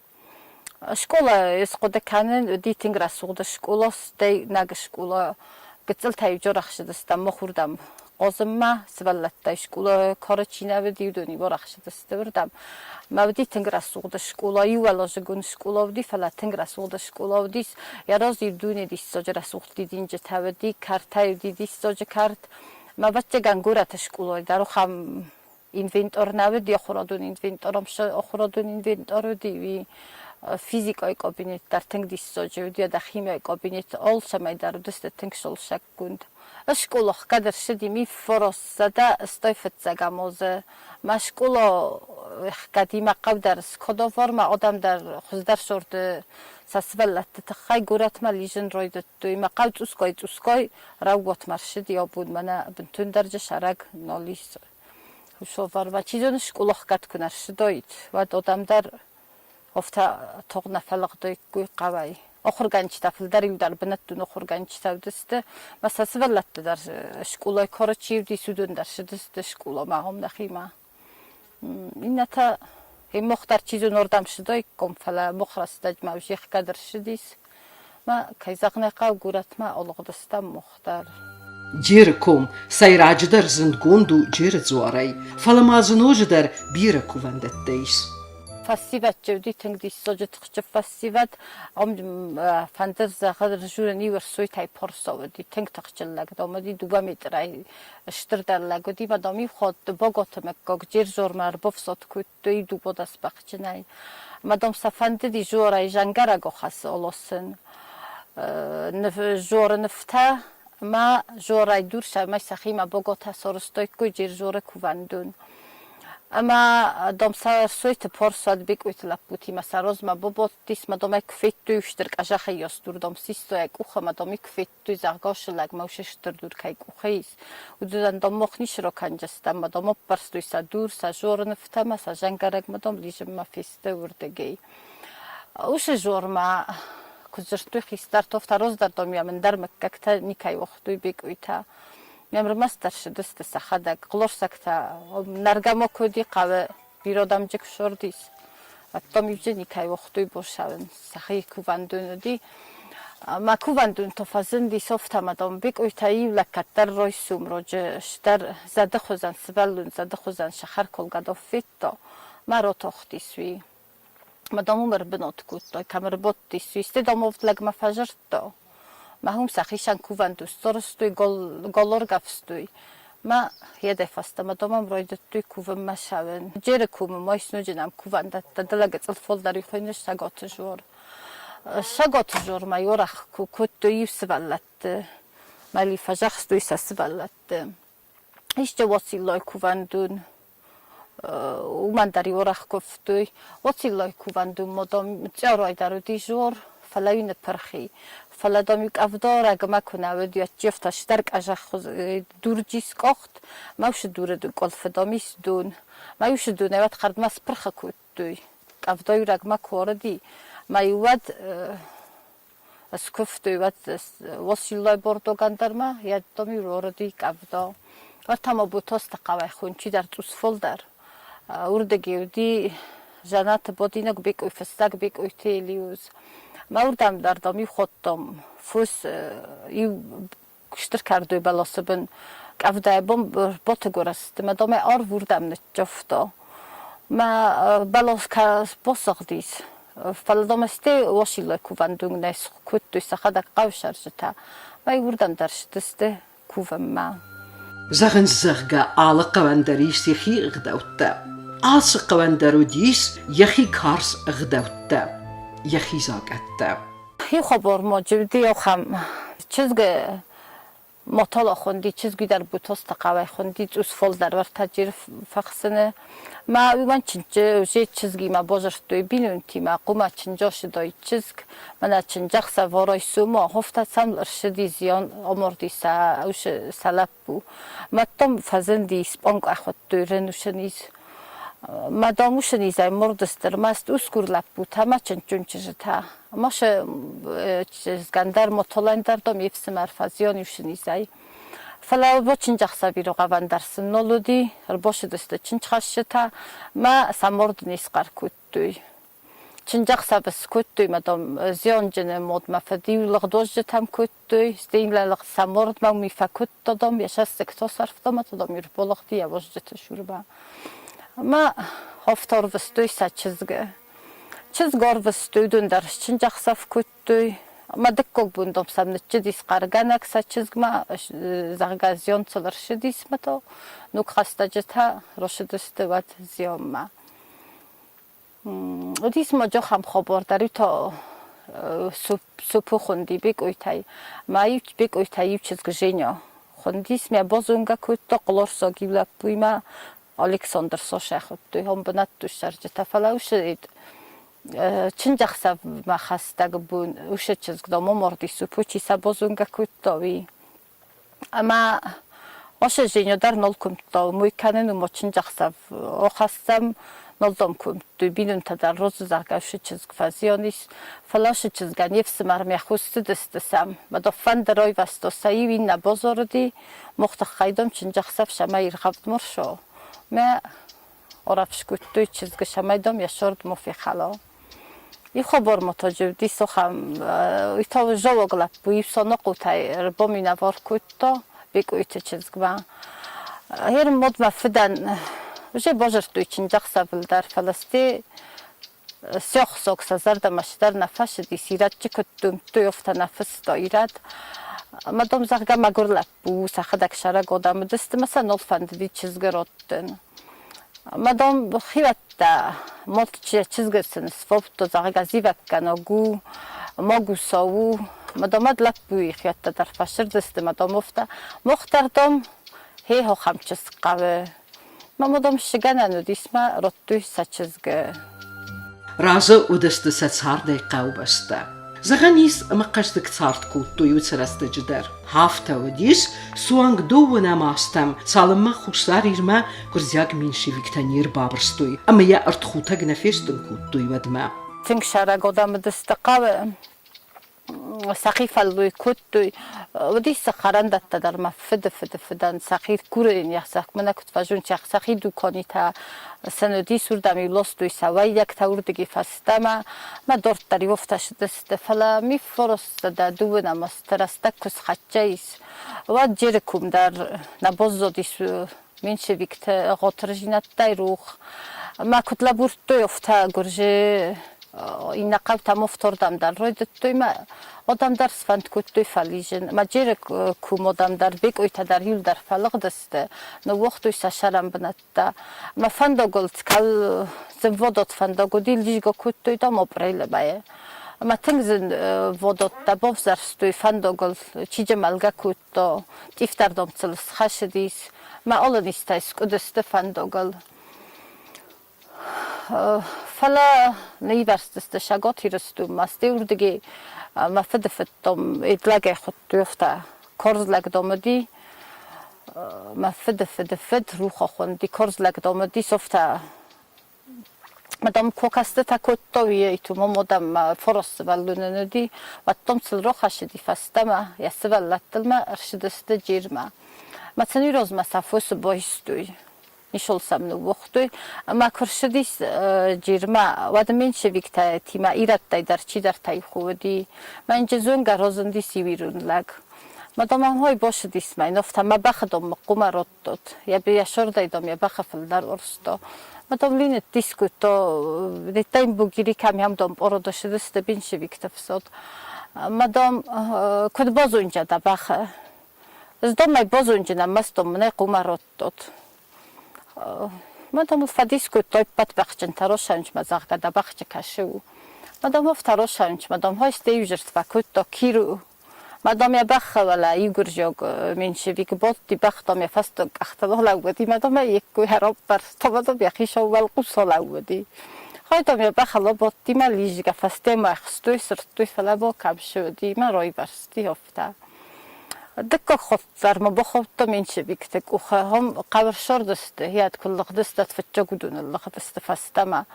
Скъола ӕз хъуыды кӕнын, уыди тынг рӕсугъд скъола, стӕй нӕг скъола. Гыццылтӕ-иу арӕхсыдыстӕм мах уырдӕм хъазынмӕ, сывӕллӕттӕй скъола кары чи нӕ уыди, уыдон-иу арӕхсыдысты уырдӕм. Мӕ уыди тынг рӕсугъд скъола, иуӕлазыгон скъола уыди, фӕлӕ тынг рӕсугъд скъола уыдис. Йӕ разы-иу дуне диссаджы рӕсугъд дидинджытӕ уыди, кӕртӕй уыди диссаджы кӕрт. Мӕ ӕвӕццӕгӕн горӕты скъолайы дӕр ахӕм инвентар нӕ уыди, ахуырадон инвентар, ахуырадон инвентар уыди, уый физикӕйы кабинет дӕр тынг диссаджы уыди, ӕдӕ химийы кабинет алцӕмӕй дӕр уыдысты тынг сусӕггонд. Скъола ӕхгӕд ӕрцыди 1985 азы. Мӕ скъола ӕхгӕдимӕ хъӕу дӕр скодавар, мӕ адӕм дӕр хуыздӕр сорты сӕ сывӕллӕтты тыххӕй горӕтмӕ лидзын райдыдтой. Мӕ хъӕу цъусгай-цъусгай раууатмӕ ӕрцыди абон мӕнӕ бынтондӕр сӕрӕг нал ис. Хусовармӕ чи зоны скъола ӕхгӕд куы нӕ рцыдаид, уӕд адӕм дӕр афтӕ тагъд нӕ фӕлыгъдаиккой хъӕуӕй. Ахуыргӕнджытӕ фылдӕр-иу дӕр бынӕттон ахуыргӕнджытӕ уыдысты, ӕмӕ сӕ сывӕллӕтты дӕр скъолайы кары чи уыдис, уыдон дӕр цыдысты скъоламӕ ам нӕхимӕ. Иннӕтӕ мах дӕр чи зоны уырдӕм ссыдаиккам, фӕлӕ мах рӕстӕджмӕ уже ӕхгӕд ӕрцыдис. Мӕ, кӕй зӕгъын ӕй хъӕуы, горӕтмӕ алыгъдыстӕм мах дӕр. Джеры ком сӕйраджыдӕр зындгонд у Джеры дзуарӕй, фӕлӕ ма дзы ноджыдӕр бирӕ кувӕндӕттӕ ис. Фӕсивӕд уыди тынг диссаджы тыхджын фӕсивӕд. Ам фӕндыр зӕгъы ржурӕн иу ӕрсойтӕй парса уыди, тынг тыхджын лӕг, дам, уыди дыууӕ метрӕй стырдӕр лӕг уыди, ӕмӕ, дам, иу хатт Боготы мыггаг Джерзормӕ ӕрбафсад кодтой дыууадӕс бӕхджынӕй. Ӕмӕ, дам, сӕ фӕндыди Жорайы зӕнгӕрӕг аласын. Жоры нывтӕ ӕмӕ Жорайы дур сӕумӕ сӕхимӕ Боготӕ сарӕзтаиккой Джерзоры кувӕндон. Ӕмӕ, дам, Сӕрсойты Порсуат Бекъойты лӕппутимӕ сӕ размӕ бабадтис, ӕмӕ, дам, ӕй куы федтой, стыр къӕзӕхы йас дур, дам, систой ӕй къухы ӕмӕ, дам, ӕй куы федтой, зӕгъгӕ, уыцы лӕгмӕ уыцы стыр дур кӕй къухы ис, уыдонӕн, дам, мах ницы ракӕндзыстӕм, ӕмӕ, дам, аппӕрстой сӕ дур, сӕ зоры нывтӕ ӕмӕ сӕ зӕнгӕрӕгмӕ, дам, лидзынмӕ фесты уырдыгӕй. Уыцы зормӕ куы дзырдтой хистӕртӕ, афтӕ раздӕр, дам, йӕм ӕндӕр мыггӕгтӕ никӕй уагътой Бекъойтӕ. Ӕрмӕстдӕр ссыдысты сӕхӕдӕг, хълорсӕгтӕ. Нӕргӕ ма куы уыди хъӕуы, бирӕ адӕм куы сордис, уӕддӕр иуджы никӕй уагътой босауын, сӕхи кувӕндон уыди. Мӕ кувӕндон та фӕзынди софтӕ ӕмӕ дам Бекъойтӕй иу лӕг кӕддӕр райсом раджы стӕр зӕды хуызӕн сывӕллон зӕды хуызӕн сахаркалгӕ дав федта, мӕ ратахтис уый. Ӕмӕ дам уым ӕрбынат кодтой, кӕм ӕрбадтис, уый. Стӕй дам авд лӕгмӕ фӕзырдта. Мӕ уым сӕхицӕн кувӕндон сарӕзтой, гал ӕргӕвстой. Мӕ йедӕй фӕстӕмӕ дам ӕм райдыдтой кувынмӕ цӕуын. Джеры комы ма ис ноджы нӕм кувӕндӕттӕ, дӕлӕ гыццыл фалдӕр хуыйны Сагаты Жор. Сагаты Жормӕ арӕх кодтой иу сывӕллӕтты, мӕли фӕзӕхстой сӕ сывӕллӕтты. Исты Уациллайы кувӕндон, уымӕн дӕр уӕрӕх куывтой. Уациллайы кувӕндонмӕ, дам, цъӕрӕй дӕр уыди зор, фӕлӕ-иу ныппырх и. Фӕлӕ, дам-иу къӕвда рӕгмӕ куы нӕ уыд, уӕд джефтӕ стӕр къӕзӕх дурджи скъахт, мӕ уыцы дуры къуылфы, дам, ис дон. Мӕ уыцы донӕй уӕд хӕрдмӕ спырх кодтой. Къӕвда-иу рӕгмӕ куы уарыди, мӕ-иу уӕд Скуывтой уӕд Уациллай бордогӕн дӕр ма, йеддӕм-иу рорыди къӕвда. Уӕд Бутосты хъӕуӕй хуын чидӕр цъус фылдӕр. Уырдыгӕй уыди Жанаты Бодинаг Бекъой, фыццаг Бекъойты Елиуз. Мӕ уырдӕм дӕр, дам, иу ходтам фос, иу стыр кӕрдой бӕласы бын къӕвдайы бон ботыгуырысты, мӕ домӕ арв уырдӕм ныццавта. Мӕ бӕлас басыгъдис. Фӕлӕ домӕ стӕй Уасилы кувӕндонӕй кодтой сӕхӕдӕг хъӕусӕрджытӕ. Мӕ уырдӕм дӕр цыдысты кувынмӕ. Зӕгъынц, зӕгъгӕ, алы хъӕуӕн дӕр ис йӕхи ӕгъдӕуттӕ. Ацы хъӕуӕн дӕр уыдис йӕхи карз ӕгъдӕуттӕ, йӕхи закъӕттӕ. Иу хабар ма уыди ахӕм. Чызг Мотола хунди, чызги дӕр Бутосты хъӕуӕй хунди, цъус фулдӕр уӕртӕджы фӕхсыны. Ма уымӕн чынджы уже чызгимӕ базырдтой бинонтимӕ, хъуымӕ чынджосыдой чызг, мӕнӕ чынджӕхсӕвӕрой сумо, хофтӕ сӕм ӕрсыди зиан, амарди сӕ сӕ лӕппу. Мадтам фӕзынди спъанг ахуыдтой рынусыниз. Мадам усынизӕй мурдысты ӕрмӕст усгур лӕппутӕ ӕмӕ чындджын чызджытӕ. Маша чызгӕн дӕр, Мотолӕн дӕр дам йе фсымӕр фӕзиан усынизӕй. Фӕлӕ чындзӕхсӕв иргъӕвӕн дӕр сын нал уыди, ӕрбацыдысты чындзхӕсджытӕ мӕ сӕ мард не схъӕр кодтой. Чындзӕхсӕв скодтой мӕ дам зианджыны мадмӕ фыд-иу лыгъдуазджытӕм кодтой, стӕй лӕг сӕ мардмӕ уый фӕкодта дам, йӕ цӕссыгтӕ сӕрфта мӕ та дам ӕрбалыгъди йӕ уазджыты цурмӕ. Мӕ афтӕ ӕрвыстой сӕ чызгы. Чызг ӕрвыстой, уыдон дӕр чындзӕхсӕв кодтой. Мӕ дыккаг бон дам сӕм ныццыдис хъӕргӕнӕг сӕ чызгмӕ, зӕгъгӕ, зиан сыл ӕрцыдис мӕ та ног хӕстӕджытӕ рацыдысты уӕд зианмӕ. Уыдис ма ахӕм хабар дӕр, иу та Супу хуынди Бекъойтӕй. Мӕ иу Бекъойтӕй иу чызг Женя хуындис. Мӕ базонгӕ кодта къуларсаг иу лӕппуимӕ, Александр Сосӕ хуыдтой, ам бынӕттон цӕрджытӕ, фӕлӕ уыцы чындзӕхсӕвмӕ хӕстӕг бон уыцы чызг, дам, амарди Супу, чи сӕ базонгӕ кодта, уый. Ӕмӕ ацы Женя дӕр нал куымдта мой кӕнын, уымӕ чындзӕхсӕв ахӕссӕм, нал дам куымдтой. Бинонтӕ дӕр розы, зӕгъгӕ, уыцы чызг фӕзиан ис. Фӕлӕ уыцы чызгӕн йе фсымӕрмӕ хъус цыдысты сӕм. Мӕ фӕндыр айвӕзта сӕ иу иннӕ базарыди, мах тыххӕй дам чындзӕхсӕв сӕмӕ иргъӕвд мырсо. Мӕ ӕрӕфскодтой чызгы, цӕмӕй дам йӕ цард ма фехӕла. И хабар ма та уыдис ахӕм, уый та зӕуӕг лӕппу, иу Санахъотӕй ӕрбаминӕвар кодта Бекъойты чызгмӕ. Гъер мад мӕ фыдӕн уже базыдтой чындзӕхсӕвыл дӕр, фӕлӕ сте сиахсаг сӕ зӕрдӕмӕ цыдӕр нӕ фӕцыдис, ирӕдджы куыд домдтой, афтӕ нӕ фыста ирӕд. Ӕмӕ дам, зӕгъгӕ, мӕгуыр лӕппу у, сӕхӕдӕг сӕрӕг адӕм уыдысты ӕмӕ сӕ нал фӕндыди чызгы раттын. Ӕмӕ, дам, хиуӕттӕ мад чызгы сын сфӕудта, зӕгъгӕ, зивӕггӕнаг у, магуса у. Ӕмӕ, дам, ӕд лӕппуйы хиуӕттӕ дӕр фӕсырдысты ӕмӕ, дам, афтӕ, мах дӕр, дам, хе ахӕм чызг хъӕуы. Мӕ мадам ссыгӕнӕн уыдис мӕ радтой сӕ чызгы. Разы уыдысты сӕ цардӕй хъӕубӕстӕ. Зӕгъӕн ис, ӕмӕ хъӕздыг цард кодтой уыцы рӕстӕджы дӕр. Афтӕ уыдис суанг дыууынӕм азтӕм, цалынмӕ Хуссар Ирмӕ гуырдзиаг меньшевиктӕ не рбабырстой ӕмӕ йӕ ӕртхутӕг нӕ фестын кодтой, уӕдмӕ. Тынг сӕрак адӕм уыдысты хъӕуы. Сӕхи фӕллой кодтой. Уыдис сӕ хӕрӕндӕттӕ дӕр мӕ фыды фыды фыдӕн сӕхи курын мӕнӕ куыд фӕзынди сӕхи дуканитӕ сын уыдис, уырдӕм-иу ластой сӕ уӕййӕгтӕ уырдыги фӕстӕмӕ. Мӕ дарддӕр иуӕфтӕ цыдысты, фӕлӕ ми форосттӕ дыууынӕм азты рӕстӕг куы схӕццӕ ис, уӕд Джерыкум дӕр нӕ баззадис меньшевикты ӕгъатырдзинӕдтӕй рух. Мӕ куыд лӕбурдтой, афтӕ гуырдзы иннӕ хъӕутӕм ӕфтуардӕм дӕр райдыдтой мӕ адӕм дӕр сфӕнд кодтой фӕлизын. Мӕ Джеры ком адӕм дӕр, Бекъойтӕ дӕр иуылдӕр фӕлыгъдысты, ныууагътой сӕ цӕрӕнбынӕттӕ. Мӕ фӕндагыл скал зынвадат фӕндаг уыди, лизгӕ кодтой дам апрелы мӕйы. Ӕмӕ тынг зынвадӕттӕ бавзӕрстой фӕндагыл, чиджы мӕлгӕ кодта, цъифдӕрдӕм сыл схӕцыдис. Мӕ алы низтӕй скъуыдысты фӕндагыл. Фӕлӕ ныййарджытӕ Цӕгат Ирыстонмӕ стӕй уырдыгӕй мӕ фыдыфыдтӕм лӕгӕй хуыдтой, афтӕ карз лӕг дам уыди. Мӕ фыды фыды фыд Руха хуынди, карз лӕг дам уыдис, афтӕ Мадам кокастытӕ кодтой, итумӕ мадам фондз сывӕллоны уыди, уӕддӕр сыл рахӕссыди фӕстӕмӕ, йӕ сывӕллӕттыл ма ӕрцыдысты Джирмӕ. Мӕ сын размӕ сӕ фосы байстой. Нишол сӕм ныууагътой. Ӕмӕ куы рцыдис Джирмӕ, уӕд меньшевиктӕ-тимӕ ирӕттӕй дӕр чидӕртӕ уыди. Мӕнджы зонгӕ разындис иу ирон лӕг. Мадам хой босыдис мӕ нофта мӕ бӕхы дом мыхъхъуымӕ родтот. Йӕ бия сордӕй дом йӕ бӕхы фылдӕр урсто. Мадам линет дискуто, неттайм бугири кӕм дом породошыдысты меньшевикты фсод. Мадам куыд базонджа дӕ бӕхы? Сдомӕй базонджын ӕмӕ сдом мын ӕй хъуымӕ родтот. Мадам фӕдис кодтой ӕппӕт бӕхджынтӕ Росанчмӕ, зӕгъгӕ, дӕ бӕхджы кӕсы у. Мадам Росанч, мадам хойсте иузырд фӕкодта Киру. Мадам йӕ бӕхы уӕлӕ иугуырзиаг меньшевик бадти, бӕх, дам, йӕ фӕстаг къӕхтыл алӕууыди, мадам ӕй йе ккой ӕрӕппӕрста, мадам йӕхи сау уӕлхъус алӕууыди. Хой, дам, йӕ бӕхыл абадти мӕ лизгӕ фӕстӕмӕ ӕхстой, сырдтой, фӕлӕ бакӕм ссыди мӕ райвӕрзти афтӕ. Дыккаг хатт дӕр ма бахаудта меньшевикты къухы. Ам хъӕбӕрсӕрдысты, йӕ куы лыгъдысты, фыццаг уыдоны лыгъдысты фӕстӕмӕ.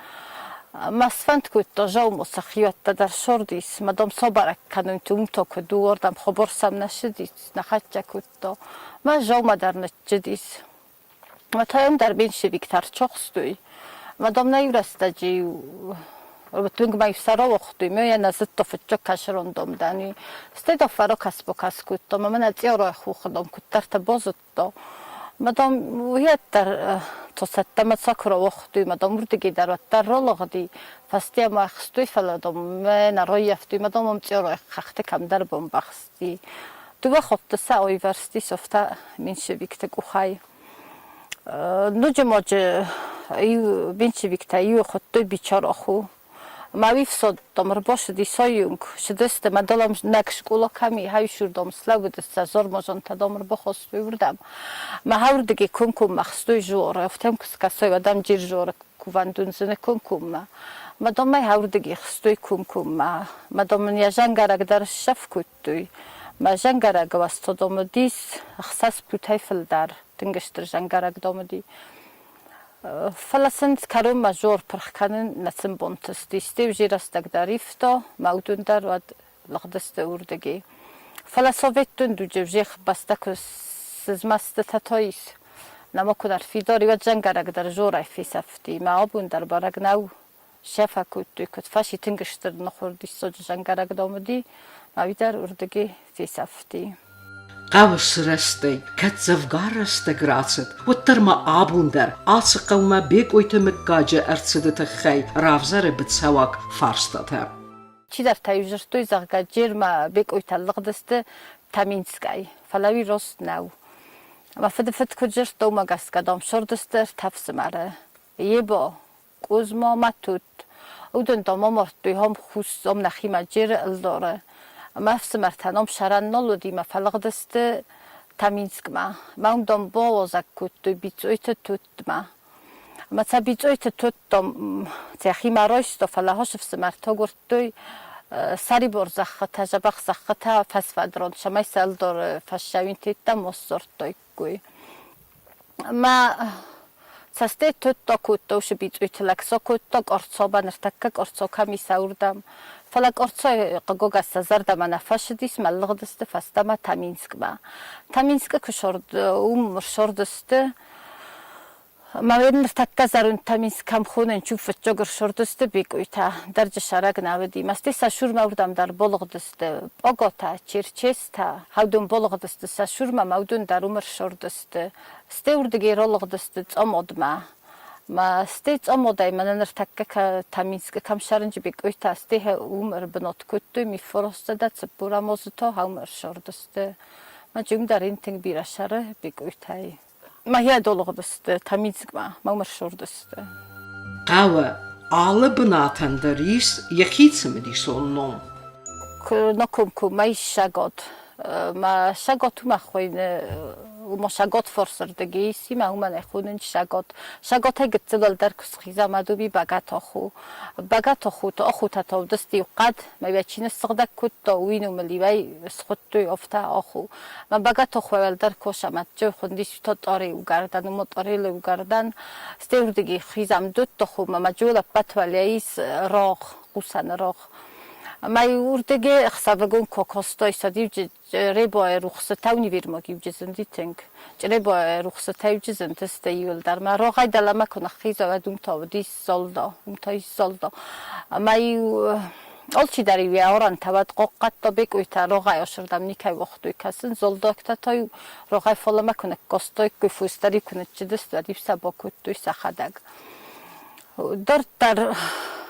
Ма сфӕнд кодта Жаумо сӕхиуӕттӕ дӕр сордис, ма дам сабӕрӕг кӕнун уым та куыд у, уырдӕм хабар сӕм нӕ цыдис, нӕ хӕццӕ кодта. Ма Жаумӕ дӕр ныццыдис. Ма та уым дӕр меньшевиктӕ ӕрцахстой. Ма дам нӕ иу рӕстӕджы иу уынгмӕ иу сӕ рауагътой, ме йӕ нӕ зыдта фыццаг кӕсырон дом дӕн, уый. Стӕй дӕр фӕракӕс-бакӕс кодта, ӕмӕ мӕнӕ Цъӕрайы хохы дам куыддӕртӕ базыдта. Ма дам уыйӕддӕр цӕттӕмӕ сӕ куы рауагътой, ма дам уырдыгӕй дӕр уӕддӕр ралыгъди. Фӕстейӕ мӕ ӕхстой, фӕлӕ дам мӕ нӕ раййӕфтой, ма дам ам Цъӕрайы хӕхты кӕмдӕр бамбӕхсти. Дыууӕ хатты сӕ аивӕрзти софта меньшевикты къухӕй. Ноджы моджы иу меньшевиктӕ иу хуыдтой Бичараху. Ма уый фсодтам ӕрбацыди сойунг, цыдысты мӕ дӕлӕм нӕг скъола кӕм и, хӕйсурдӕм слӕууыдысты, зармадзантӕ дам ӕрбахастой уырдӕм. Мӕ хӕуырдыгӕй комкоммӕ хстой жоры, афтӕ куы скӕсой, уӕд ӕм джиржоры кувӕндон зыны комкоммӕ. Мӕ дам ӕй хӕуырдыгӕй хстой комкоммӕ. Мӕ дам ын йӕ зӕнгӕрӕг дӕр ссӕф кодтой. Мӕ зӕнгӕрӕг уастодом уыдис ӕхсӕз путӕй фылдӕр, тынг стыр зӕнгӕрӕгдом уыди. Фӕлӕ сын кӕронмӕ зор пырх кӕнын нӕ сын бантысти. Стӕй рӕстӕг дӕр ивта, мӕ уыдон дӕр уӕд лыгъдысты уырдыгӕй. Фӕлӕ советон дуджы зӕхх бӕстӕ куы сызмӕстытӕ та ис, нӕма куы ӕрфидар и, уӕд зӕнгӕрӕг дӕр зорӕй фесӕфти. Мӕ абон дӕр бӕрӕг нӕу, сӕ фӕкодтой, куыд фӕци тынг стыр ныхъуырд диссаджы зӕнгӕрӕгдом уыди, ӕмӕ уый дӕр уырдыгӕй фесӕфти. Хъӕуы сырӕзтӕй кӕд дзӕвгар рӕстӕг рацыд, уӕддӕр ма абон дӕр ацы хъӕумӕ Бекъойты мыггаджы ӕрцыды тыххӕй равзӕры быцӕуаг фарстатӕ. Чидӕртӕ-иу дзырдтой, зӕгъгӕ, Джермӕ Бекъойтӕ лыгъдысты Таминскӕй, фӕлӕ уый рост нӕу. Мӕ фыдыфыд куыд дзырдта, уымӕ гӕсгӕ, дам, сордысты ӕртӕ ӕфсымӕры. Ебо, Къузмо ма тутт. Уыдон дам амардтой ам хус, ам нӕхимӕ Джеры ӕлдары. Мӕ ӕфсымӕртӕн ам сӕрӕн нал уыди мӕ фӕлыгъдысты Таминскмӕ. Мӕ уым дам бауазӕг кодтой Бицъойты Туттмӕ. Ӕмӕ сӕ Бицъойты Тутт дам сӕхимӕ райста, фӕлӕ хос ӕфсымӕртӕ агуырдтой сӕрибар зӕххытӕ, дзӕбӕх зӕххытӕ фӕсвӕд ран, цӕмӕй сӕ ӕлдары фӕсчъӕуинтӕ ма ссардтаиккой. Мӕ цӕстӕй тудта кодта уыцы бицъуйты лӕг, сӕ кодта къорцоба, ныртӕккӕ къорцо кӕм ис, уырдӕм. Фӕлӕ къорцойы хъыгогӕс сӕ зӕрдӕмӕ нӕ фӕцыдис, мӕ лыгъдысты фӕстӕмӕ Таминскмӕ. Таминскы куы сорд, уым ӕрсордысты, Мӕ ныртӕккӕ зӕронд Таминск кӕм хонын, чу фыццаг ӕрсордысты бекъуйтӕ, дӕрджы сӕрӕг нӕ уыди. Мӕсты сӕ сурмӕ уырдӕм дӕр балыгъдысты. Пъаготӕ, черчестӕ, хӕудон балыгъдысты сӕ сурмӕ, мӕ уыдон дӕр уым ӕрсордысты. Стӕй уырдыгӕй ралыгъдысты Цъамадмӕ. Мӕ стӕй Цъамадӕй мӕнӕ ныртӕккӕ Таминскы кӕм сӕрынджы бекъуйтӕ, стӕй уым ӕрбынат кодтой, 1440 азы та уым ӕрсордысты. Мӕ уым дӕр ин тынг бирӕ сӕры бекъуйтӕй. Мӕхи адолыгъдысты Таминскмӕ, мӕм ӕрсурдысты. Хъӕуы алы бынатӕн дӕр ис йӕхи цымыдисон ном. На комкоммӕ ис Сагот. Мӕ Сагот уымӕ хуыйны, уымӕ Сагот форсырдыги ис, имӕ уымӕн ӕй хонынц Сагот. Саготӕй гыццыл уӕлдӕр куы схиза, мӕ дуби Багатох у. Багатох у, охутӕ товдысты иу хъӕд, мӕ йӕ чи ныссыгъдӕг кодта, уый номыл иуӕй схуыдтой офтӕ оху. Мӕ Багатох уӕлдӕр косаматчы хуындис Тотъори угӕрдӕн, уымӕ Тъорелы угӕрдӕн. Стӕй уырдыги хизӕм дудтоху, мӕ мӕ джол ӕппӕт уӕлейы ис рогъ, хъусӕны рогъ. Ма урдыге ӕхсӕвыгон кокостой садивджы Чъребойы рухсытау универмаг иуджы зынди тынг. Чъребойы рухсытӕ иуджы зындысты иуылдӕр. Мӕ рогъӕй дӕлӕмӕ куы ныххиза, уӕд уым та уыдис золдо, уым та ис золдо. Ӕмӕ-иу алчидӕр-иу йӕ орӕнтӕ уӕд хъохъхъӕдта бекъуйтӕ рогъӕй осырдӕм никӕй уагътой кӕсын. Золдогтӕ та-иу рогъӕй фалӕмӕ куы ныккодтаиккой, фос дӕр-иу куы ныччыдысты, уӕд-иу сӕ бакодтой сӕхӕдӕг. Дарддӕр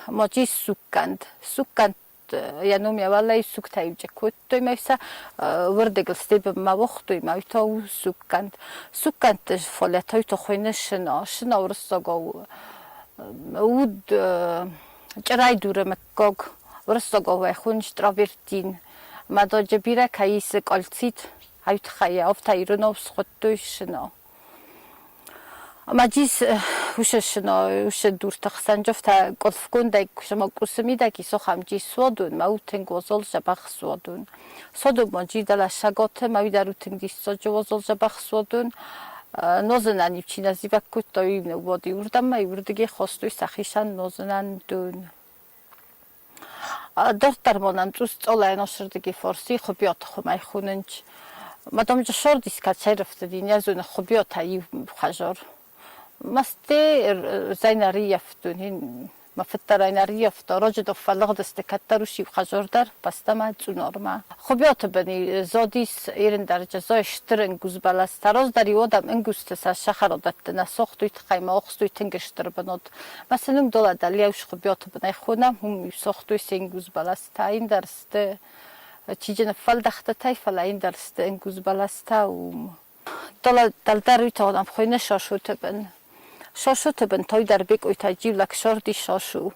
ма чи суггӕнд. Суггӕнд йӕ ном йӕ уӕлӕ сугтӕ кодтой ма сӕ уырдыгыл стебынмӕ уагътой ма та у суггӕнд. Суггӕндты фалӕ та то хуыйны шына. Шына уырыссагау уд чъырӕй дуры мыггаг. Уырыссагау ӕй хуыйны штравертин. Ма доджы бирӕ кӕй исы кальцит, ай тыххӕй афтӕ иронау схуыдтой шына. Ма дис усе усе дурты хсӕн джофтӕ къуылфгондӕй куы къусы мидӕг исохам джи суадун, ма утынг озол дзӕбӕх суадун. Содун ма джи дӕлӕ саготы, ма уый дӕр утынг диссаджы озол дзӕбӕх суадун. Нозынӕн иу чи нӕ зивӕг кодта, уый ныууади уырдӕм, ма уырдыгӕй хостой сӕхицӕн нозынӕн дон. Дарддӕр ма нӕм цъус цъолайӕн осырдыги форси Хуыбиаты хуымӕй хонынц. Мадам шордис кӕцӕй рӕфтыди, не зоны Хуыбиатӕ иу хӕзор. Масте зӕйн ӕрыййӕфтон, мӕ фыд дӕр ӕй ӕрыййӕфта, раджы фӕлыгъдысты кӕддӕр ус иу хӕзор дӕр, фӕстӕмӕ Цъунармӕ. Хуыбиаты быни задис Ирындарджы зой стыр ӕнгуз бӕлӕстӕ. Раздӕр-иу адӕм ӕнгузты сӕ сахарадӕтты нӕ сагътой, тыххӕй ма ӕхстой тынг стыр бынат. Ма сын уым долӕ дӕлиау Хуыбиаты бынӕй хонӕм, уым-иу сагътой се нгуз бӕлӕстӕ, ӕндӕр сты чиджы ныффӕлдӕхтытӕй, фӕлӕ ӕндӕр сты ӕнгуз бӕлӕстӕ уым. Дӕлдӕр уый та хуыйны Сосуты бын. Сосуты бын той дӕр бекъуйтӕ джиулӕг сорди сосу.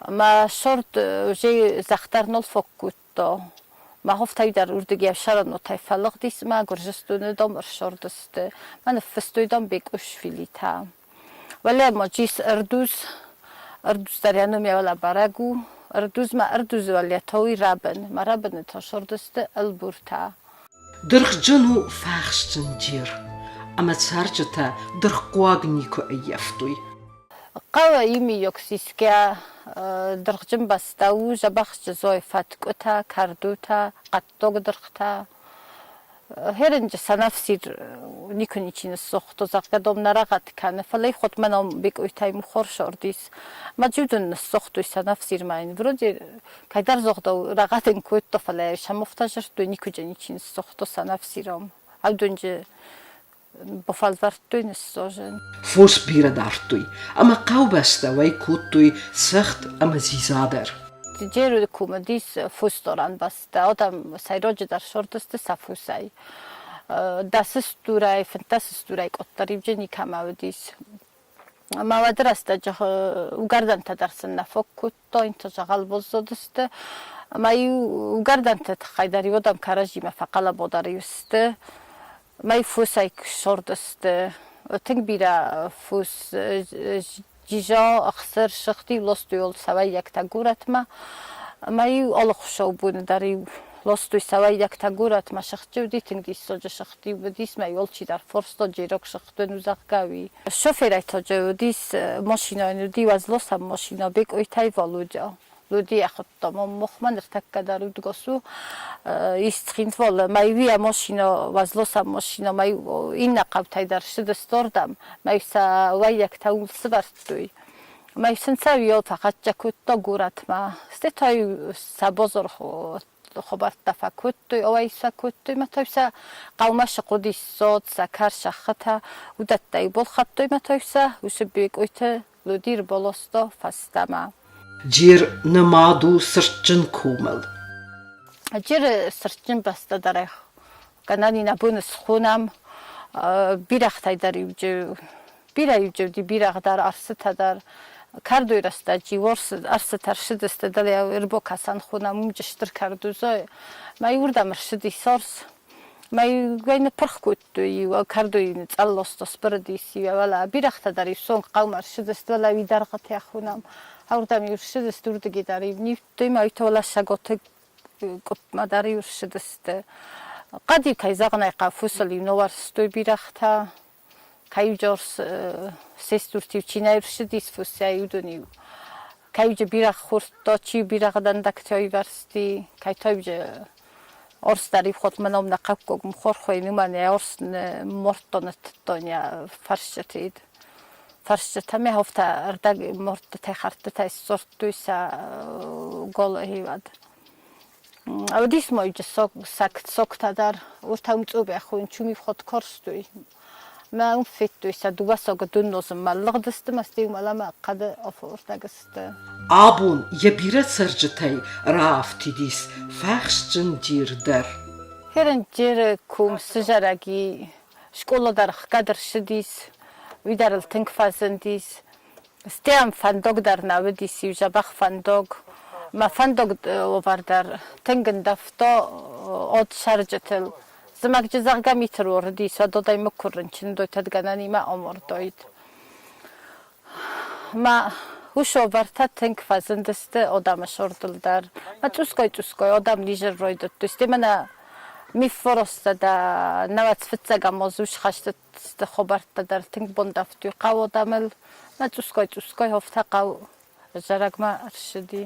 Ма сорд уже зӕхх дӕр нал фӕкодта. Ма хофтӕй дӕр уырдыги ӕфсӕрӕнотӕй фӕлыгъдис ма Гуырдзыстоны дам ӕрсордысты. Ма ныффыстой дам Бекъуышвилитӕ. Уӕлӕ ма чис ӕрдуз, ӕрдуз дӕр йӕ ном уӕлӕ бӕрӕг у. Ӕрдузмӕ ӕрдузы уӕле тоуй рӕбын, ма рӕбыны та сордысты ӕлбуртӕ. Дыргъджын у фӕхсджын джер, ӕмӕ цӕрджытӕ дыргъхъуаг никуы ӕййӕфтой. Хъӕуы имийок сисгӕ дыргъджын бӕстӕ у дзӕбӕх зой фӕткъуытӕ, кӕрдутӕ, хъӕддаг дыргътӕ. Херынджы сӕнӕфсир никуы ничи ныссыгъта, зӕгъгӕ, дом нӕ рӕгъӕд кӕны, фӕлӕ ихъуыд мӕ ном Бекъуйтӕй мухорсордис. Мӕ джудын ныссыгътой сӕнӕфсир ма йын вроде кӕйдӕр зӕгъдау рӕгъӕд ын кодта, фӕлӕ сӕмуфтӕ зырдтой, никуы джы ничи ныссыгъта сӕнӕфсиром. Ӕвдунджы бафӕлвӕрдтой ныссозын. Фос бирӕ дардтой ӕмӕ хъӕубӕстӕ уӕй кодтой цӕхт ӕмӕ дзидза дӕр. Джеры кумыдис фосдарӕн бӕстӕ, адӕм сӕйраджыдӕр сордысты сӕ фосӕй. Дӕсы стурӕй, 15 стурӕй къаддӕр иуджы никӕмӕ уыдис. Ӕмӕ уӕды рӕстӕджы уыгӕрдӕнтӕ дӕр сын нӕ фаг кодта, иннӕтӕ дзӕгъӕл баззадысты. Ӕмӕ-иу уыгӕрдӕнты тыххӕй дӕр-иу адӕм кӕрӕдзимӕ фӕхъӕлӕба дӕр-иу сты. Мӕй фосӕй ссардысты тынг бирӕ фос джиза, ӕхсыр, сыгъд-иу ластой сауӕййӕгтӕ горӕтмӕ. Ӕмӕ-иу алы хуыцаубоны дӕр-иу ластой сауӕййӕгтӕ горӕтмӕ сыгъдджы уыди, тынг диссаджы сыгъд-иу уыдис, мӕ-иу алчидӕр фарста джераг сыгъдон у, зӕгъгӕ, уый. Шоферӕй та уыдис машинӕйӕн уыди уӕзласӕн машинӕ Бекъойтӕй Валодя. Луди ахуыдта мохмӕ ныртӕккӕ дӕр удгос у. Ис Цхинвалы. Мӕ уый машинӕ, уӕзласӕн машинӕ, мӕ иннӕ хъӕутӕй дӕр ссыдысты ардӕм. Мӕ сӕ уӕййӕгтӕ уым сывӕрдтой. Мӕ сын сӕ уый фӕхӕццӕ кодта горӕтмӕ. Стӕй та-иу сӕ базар хабӕрттӕ фӕкодтой, ауӕй сӕ кодтой мӕ та сӕ хъӕумӕ сыхъуыди ссад, сӕкӕр, сӕххытӕ, уыдӕттӕ-иу балхӕдтой мӕ та сӕ уыцы Бекъойты Луди рбаласта фӕстӕмӕ. Джер нымад у цыртджын комыл. Джеры цыртджын бӕстӕ дӕр гӕнӕн ин абон схонӕм бирӕгътӕй дӕр иуджы бирӕ иуджы уыди бирӕгъ дӕр, ӕрсытӕ дӕр. Кӕрдой рӕстӕджы ӕрсытӕ ӕрсыдысты дӕлӕ ӕрбакӕсӕн хонӕм уымджы стыр кӕрдузӕй. Мӕ иуырдӕм ӕрсыди сарс. Мӕ иугай ныппырх кодтой, иу кӕрдойы цъӕлласта, сбырыдис иу, уӕлӕ бирӕгътӕ дӕр иу сонг хъӕумӕ ӕрсыдысты, уӕлӕ уый дӕргъытӕ хонӕм. Ӕрдӕм иу ссыдысты, уырдыгӕй дӕр иу ниудтой, мӕ уый та уӕлӕ саготы къуыппмӕ дӕр иу ссыдысты. Хъӕд-иу, кӕй зӕгъын ӕй хъӕуы, фосыл-иу ныуӕрстой бирӕгътӕ. Кӕй-иу се стурты-иу чи нӕ ӕрсыдис фосӕй, уыдон-иу. Кӕй бирӕгъ хурдта, чи бирӕгъы дӕндӕгтӕ ивӕрзти, кӕй та орс дӕр ивгъуыд мӕ ном нӕ хъӕуккаг мхорхой нумӕн йӕ орс мордто ныттыдтон йӕ фӕрсчытид. Фӕрсчытӕ ме хофтӕ ӕрдӕг мордтытӕй хӕрдтытӕй сдзырдтой сӕ голы хивӕд. Уыдис ма иджы согтӕ дӕр, уртӕ уым цъубӕх уын чуми вход корстой. Мӕ уым федтой сӕ дыууӕ согы дуннозынмӕ лыгъдысты мӕ стӕй уӕлӕмӕ хъӕды офордӕг сты. Абон йӕ бирӕ цӕрджытӕй раафтидис фӕхсджын Джир дӕр. Херен Джеры ком сызӕрӕги скъола дӕр ӕхгӕд ӕрцыдис, уый дӕр ыл тынг фӕзындис. Стӕй ам фӕндаг дӕр нӕ уыдис, иу дзӕбӕх фӕндаг. Мӕ фӕндаг лӕвар дӕр тынг ӕндӕвта от цӕрджытыл. Зымӕгджы зӕгъгӕ митыр уарыдис, уӕд адӕймаг куы рынчындойтӕд гӕнӕнимӕ амардаид. Мӕ ус уавӕртӕ тынг фӕзындысты адӕмы сордыл дӕр. Мӕ цъусгай-цъусгай адӕм низӕр райдыдтой. Стӕй мӕнӕ миффоростӕ дӕ науӕд фыццӕгӕм аз ус хӕстыты хабӕрттӕ дӕр тынг бандӕвтой хъӕуы адӕмыл. Мӕ цъусгай-цъусгай афтӕ хъӕу зарӕгмӕ ӕрцыди.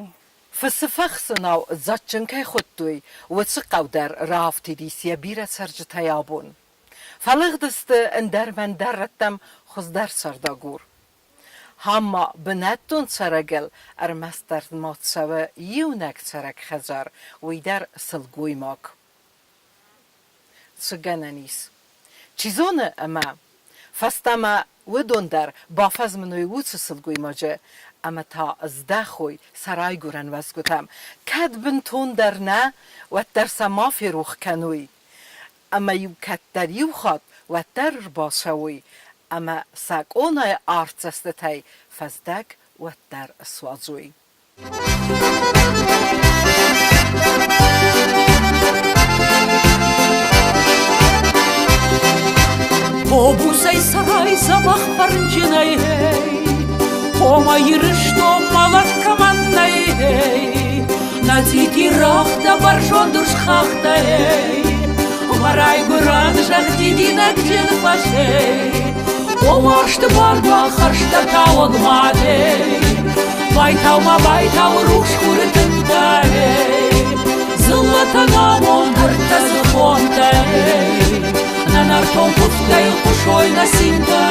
Фысы фӕхсынау дзаджджын кӕй хуыдтой, уыцы хъӕу дӕр раафтыдис йӕ бирӕ цӕрджытӕй абон. Фӕлыгъдысты ӕндӕр-мӕндӕр рӕттӕм хуыздӕр цардагур. Ам ма бынӕттон цӕрӕгыл ӕрмӕстдӕр ма цӕуы иунӕг цӕрӕг хӕдзар, уый дӕр сылгоймаг. Цы гӕнӕн ис? Чи зоны, ӕмӕ фӕстӕмӕ уыдон дӕр бафӕзмыной уыцы сылгоймаджы ӕмӕ та здӕхой сӕ райгуырӕн уӕзгуытӕм. Кӕд бынтондӕр нӕ, уӕддӕр сӕ ма ферох кӕной. Ӕмӕ-иу кӕддӕр иу хатт уӕддӕр ӕрбацӕуой ӕмӕ сӕ къонайы артдзӕстытӕй фӕздӕг уӕддӕр суадзой. Обусӕй сӕрӕй дзӕбӕх фӕрнджынӕй, Ома Ирыстон мӕлӕт кӕмӕн нӕй, Нӕ цъити рӕгътӕ бӕрзонд урс хӕхтӕ, Мӕ райгуырӕн зӕхх дидинӕгджын фӕзӕй, О уарзты бардуаг хӕрзтӕ тауӕг мадӕй, Байтау ма байтау рухс хуры тынтӕ, Дзыллӕтӕн амонд ӕртӕ дзыхонтӕ, Нӕ нӕртон куывдтӕй хъуысой нӕ цинтӕ.